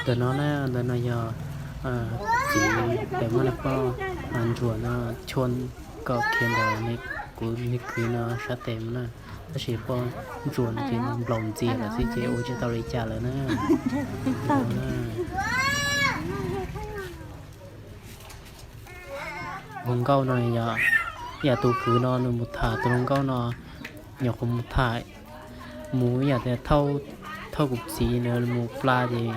Ntawm no na, ntawm no yog txiv pem muab nws poj ntsuam no chua kom khiav ntawm kuv niag kwv no sab tes mus na. Tab sis poj ntsuam no ces nws nplaum ntxias lawm xwb ces ua tsis tau li cas lawm na. Hluas nkauj no yog, yam tus kwv no nws mus tham tus hluas nkauj no, nyuam qhuav mus tham, mus yam tias thauj kuv txiv ntawd mus pla ces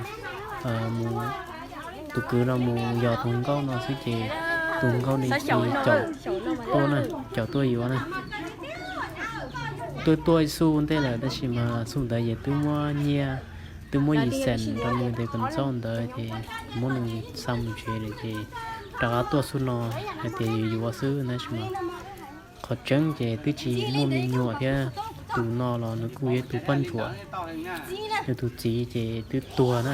mus, tus kwv no mus yos tus hluas nkauj no xwb ces tus hluas nkauj no ces caum tuaj na, caum tuaj yuav na. Twb tuaj ib xub ntej lawm tab sis mas xub ntawd ces twb muab nyiaj, twb muab yim xees rau nws tes kom txob ntawd ces muab nws xa mus tsev lawm ces rov qab tuaj xub no hais tias yuav yuav xwb tab sis mas qhov tseeb ces twb tsis muaj me nyuam thiab. Tus no los nws kuj yog tus poj ntsuam, nws tus txiv ces twb tuag na.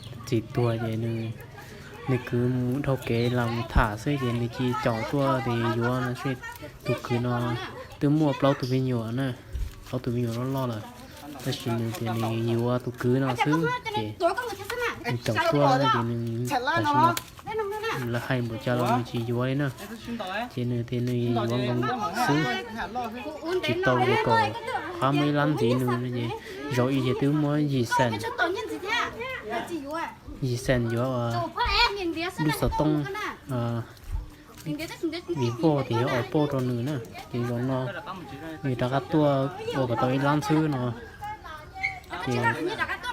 Tus txiv tuag ces nws, nws kwv mus dhau kev los mus tham xwb ces nws cia caum tuaj ces yuav no. Tus kwv no twb muaj plaub tus me nyuam na, plaub tus me nyuam loj loj lawm, tab sis nws tias nws yuav tus kwv no xwb ces nws caum tuaj ces nws tam sim no lawv hais npaum cas los nws tsis yuav li na. Ces nws tias nws yuav nkoos xwb, tsis tau ces kom qab muaj ib lab ntxiv nws no ces zaum ib ces twb muab yim xees, yim xees yuav lub xov tooj Vivo tias yuav Oppo rau nws na. Ces zaum no nws rov qab tuaj ua kom tau ib lab xwb no. Ces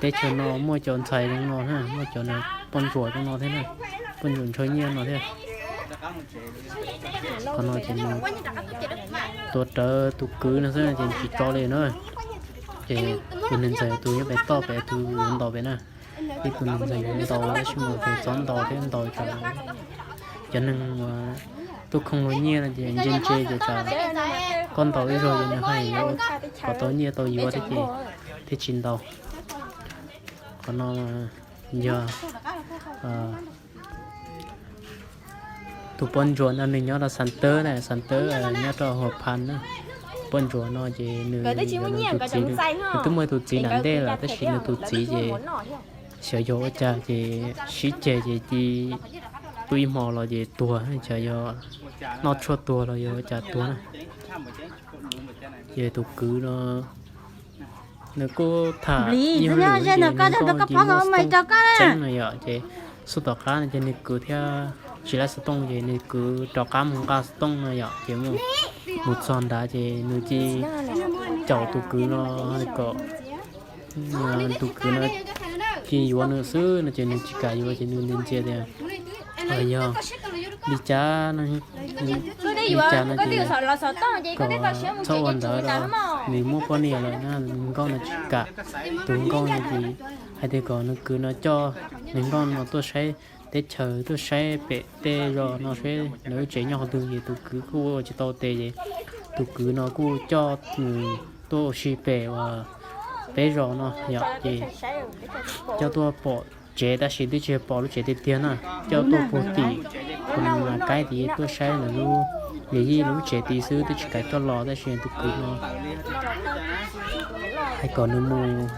teb chaws no muaj cov ntxhais zoo no na, muaj cov poj ntsuam zoo no thiab na, poj ntsuam ntshaw nyiaj no thiab. Qhov no ces nws tuav rawv tus kwv no xwb ces tsis tso li na. Ces tus neeg ntxawm tus nyob pem toj pem tus yuav ntaus pem na. Ib tus neeg ntxawm yuav ntaus tab sis mas tus txob ntaus thiab ntaus cov, cov neeg uas tuaj khooj luag nyiaj no ces ntse ntse ces tsam koj ntaus ib zaug ces nws hais yuav kom tau nyiaj tau yuav thiab ces thiaj tsis ntaus. Qhov no yog tus poj ntsuam no nws nyob rau Xas Tawb na, Xas Tawb nyob rau Huas Phas na. Tus poj ntsuam no ces nws, nws twb muaj tus txiv nram ntej lawm tab sis nws tus txiv ces xyov yog ua cas ces sib ceg ces cia tu ib hmo los ces tuag, xyov yog noj tshuaj tuag los yog ua cas tuag na. Ces tus kwv no nws kuj tham ib hwj lwm ces nws kuj yuav xov tooj tseeb no yom, ces xub tom qab no ces nws kwv thiab tsis laib xov tooj ces nws kwv rov qab mus nqa xov tooj no yom, ces mus txog nrad ces nws cia caum tus kwv no kom tus kwv no cia yuav nws xwb no ces nws tsis kam yuav ces nws ntxias tias yog li cas no, li cas no ces kom txhob ua ntawd rau, nws muaj poj niam lawm na. Nkauj no tsis kam, tus nkauj no ces hais tias kom nws kwv no coj nws nkauj no tuaj saib teb chaws, tuaj saib pem tej zos no seb lawv lub tsev nyob qhov twg ces tus kwv kuj ua tsis tau tes ces tus kwv no kuj coj nws tuaj ua si pem uas peb zos no yom, ces coj tuaj pom tsev tab sis twb tsis pom lub tsev tiag tiag na, coj tuaj puag tim Kaib tid tuaj saib lawv lub, yij lub tsev tid xwb twb tsis kam coj los tab sis tus kwv no hais kom nws mus,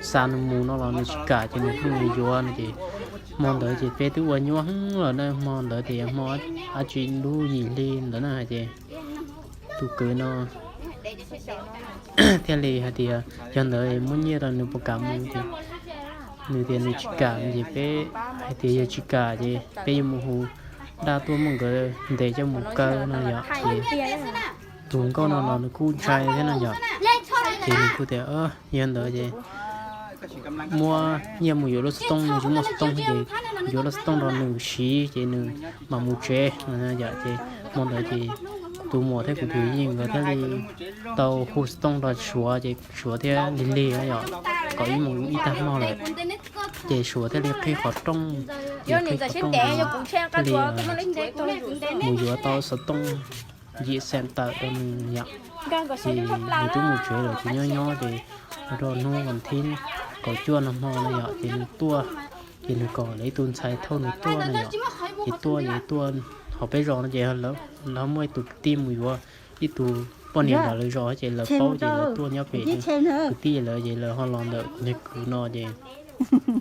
xa nws mus no los nws tsis kam ces nws pheej mus yuav no ces hmo ntawd ces peb twb ua nyuaj heev lawm na, hmo ntawd ces hmo dab tsi lub yim hli ntawd na ces tus kwv no thiaj li hais tias yog ntawd muab nyiaj rau nws puas kam mus ces nws tias nws tsis kam ces peb hais tias yog tsis kam ces peb yuav mus hu dab tuaj muab nkawd ntes coj mus kaw no yom. Ces tus nkauj no los nws kuj ntshai thiab no yom, ces nws kuj tias yog ntawd ces muab nyiaj mus yuav lub xov tooj, nws tsis muaj xov tooj ces yuav lub xov tooj rau nws siv ces nws mam mus tsev no yom. Ces hmo ntawd ces tus muam thiab kuv tus yij nkawd thiaj li tau hu xov tooj rau Suav ces Suav thiaj lig lig yom, kom ib mus ib tag hmo lawm. Ces Suav thiaj li qhib qhov rooj, ces qhib qhov rooj thiaj li mus yuav tau xov tooj yim xees tawm rau nws yom. Ces nws twb mus tsev lawm ces nyob nyob ces rau hnub vas thib kaum cuaj no hmo no yom ces nws tuaj, ces nws kom lawv ib tug ntxhais thauj nws tuaj no yom. Ces tuaj ces tuaj hauv peb zos no ces lawv muaj ib tug kwv tij mus yuav ib tug poj niam nram lawv zos ces lawv paub ces lawv tuaj nyob pem kwv tij lawv ces lawv ho los ntawm kuv niag kwv no ces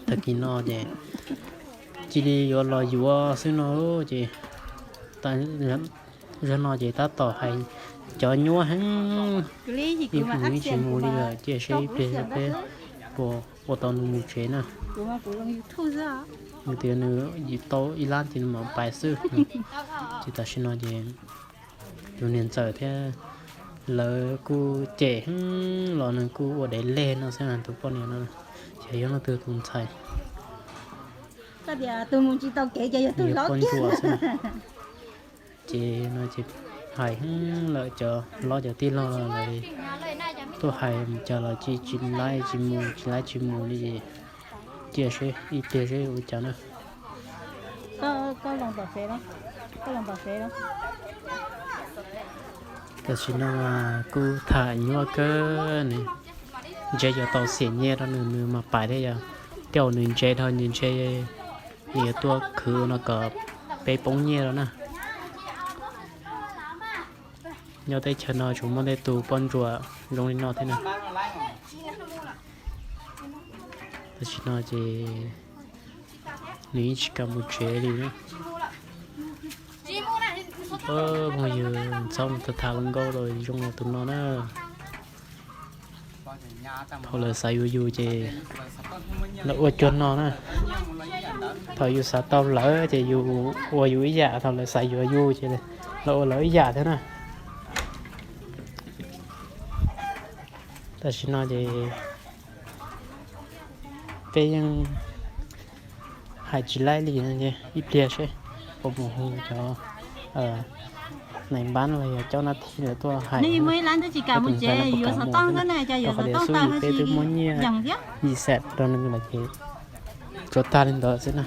tag kis no ces cia li yuav los yuav xwb no ces zag no ces tab tom hais cov nyuaj heev, ib kuv mus ib tsis mus li lawm, cia seb ib pliag peb puas ua tau nws mus tsev na. Nws tias nws yim tau ib lab ces nws mam pais xwb. Ces tam sim no ces tus niam ntxawm thiab lawv kuj cem heev los nws kuj ua dev leg no xwb na tus poj niam no, ces yog leej twg tus ntxhais, tus poj ntsuam xwb na. Ces no ces hais heev lawm cov hlob cov tij laug lawv tuaj hais mus cas los tsis, tsis laib tsis mus, tsis laib tsis mus li ces cia seb ib pliag seb ua cas na. Tam sim no kuj tham nyuaj kawg, nws ntse yuav tau xiam nyiaj rau nws, nws mas pais thiab yog tej zaum nws ntse dhau nws ntse, nws yuav tuaj khwv no kom peb poob nyiaj rau na. Nyob teb chaws no tsuas muaj tej tus poj ntsuam zoo li no thiab na. Tam sim no ces nws yeej tsis kam mus tsev li na. Phooj ywg, txhob mus tham tham luag nkauj los zoo li tus no na. Thaum lawv xav yuav yus ces lawv ua cuag no na. Thaum yus xav tau lawv ces yus ua yus ib yam, thaum lawv xav yuav yus ces lawv ua lawv ib yam thiab na. Tam sim no ces peb yeej hais tsis laib li no, ib pliag seb puas mus hu cov nais npab los yog coj nab thi lawv tuaj hais, rau qhov tias xub peb twb muaj nyiaj yim xam rau nws lawm ces tsuav tag li ntawd xwb na.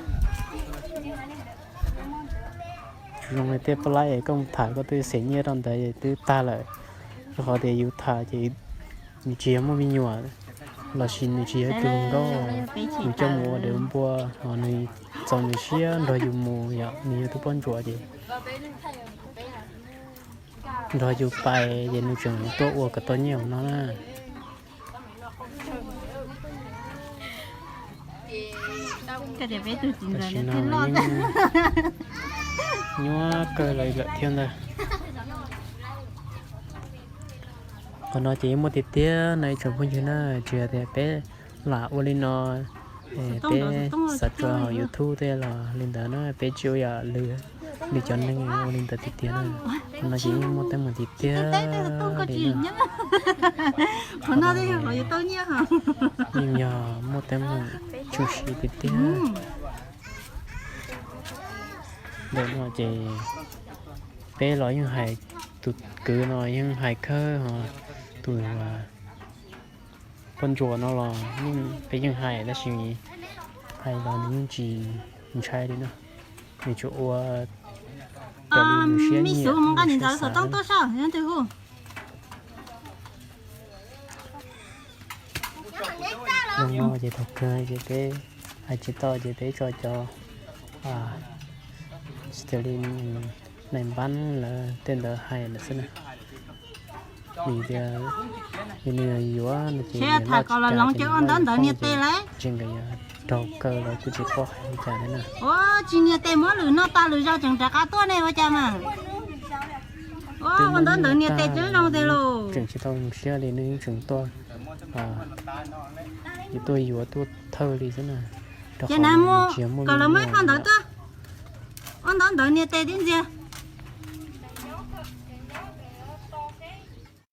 Tsis zoo li tej pab laib es koj mus tham koj twb xiam nyiaj rau ntawd twb tag lawm, rau qhov tias yus tham ces nws tsis yog muaj me nyuam lossis nws tsis yog tus hluas nkauj, nws coj mus ua dev npua, nws txaus nws siab nrog yus mus, yog nws yog tus poj ntsuam ces nrog yus pais ces nws tseem tuaj ua kom tau nyiaj no na. Tam sim no nyuaj kawg los lawm thiab ntag. Qhov no ces yeej muaj tiag tiag no ib tsoom phooj ywg na, tsis yog tias peb lam ua li no, peb xav tso hauv YouTube tej los li ntawd na, peb tsis ua yam li, li cov neeg ua li ntawd tiag tiag na. Qhov no ces yeej muaj teeb meem tiag tiag li na. Yeej yog muaj teeb meem tshwm sim tiag tiag. Ntawm no ces peb los yeej hais, tus kwv no yeej hais kawg, ho tus poj ntsuam no los peb yeej hais tab sis hais los nws yeej tsis ntshai li na. Nws tsuas ua raws li nws siab nyiam, nws siab xav. Zoo no ces thaum kawg ces peb hais tsis tau ces peb tso cov li nais npab lawv tej ntawd hais lawm xwb na. Vim tias yog nws yuav no ces nws loj tsis kam ces nws loj yuav fooj ces ntshe nkawd yuav raug kaw los kuj tsis paub hais li cas thiab na. Tsis nias tes muab lwm no tas lwm zaus tseem rov qab tuaj ne ua cas mas. Ua ntawd ntawd nias tes tseem zoo tiag lauj. Tseem tsis tau zoo siab li nws yeej tseem tuaj, tuaj yuav tuaj thawj li xwb na. Ces na mus kom lawv muab ib phau ntawv tuaj. Ua ntawd ntawd nias tes tib ntxiag.